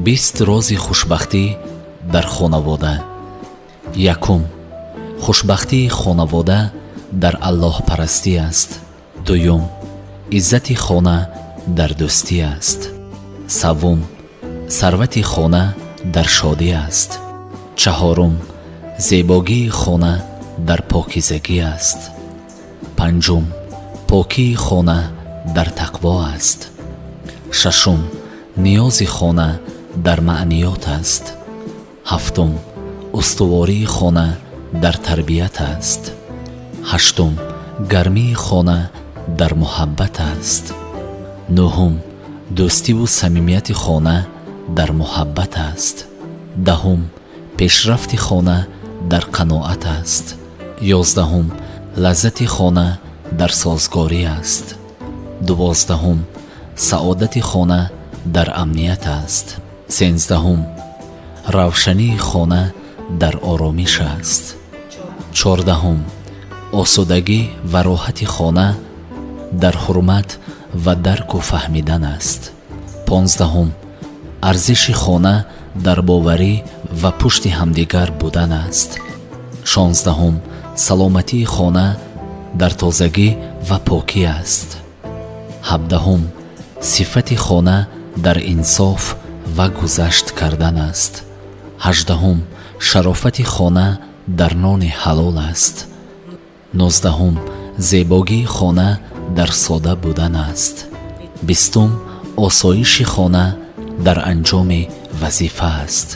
20 рози хушбахтӣ дар хонавода. Якум: хушбахтии хонавода дар Аллоҳпарастӣ аст. Дуюм: иззати хона дар дӯстӣ аст. Саввум: сарвати хона дар шодӣ аст. Чаҳорум: зебогии хона дар покизагӣ аст. Панҷум: покии хона дар тақво аст. Шашум: ниёзи хона дар маъниёт аст. Ҳафтум: устувории хона дар тарбият аст. Ҳаштум: гармии хона дар муҳаббат аст. Нуҳум: дӯстиву самимияти хона дар муҳаббат аст. Даҳум: пешрафти хона дар қаноат аст. 11-ум: лаззати хона дар созгорӣ аст. 12-ум: саодати хона дар амният аст. 13-ум: равшании хона дар оромиш аст. 14-ум: осудагӣ ва роҳати хона дар ҳурмат ва дарку фаҳмидан аст. 15-ум: арзиши хона дар боварӣ ва пушти ҳамдигар будан аст. 16-ум: саломатии хона дар тозагӣ ва покӣ аст. 17-ум: сифати хона дар инсоф ва гузашт кардан аст. 18-ум: шарофати хона дар нони ҳалол аст. 19-ум: зебогии хона дар сода будан аст. 20-ум: осоиши хона дар анҷоми вазифа аст.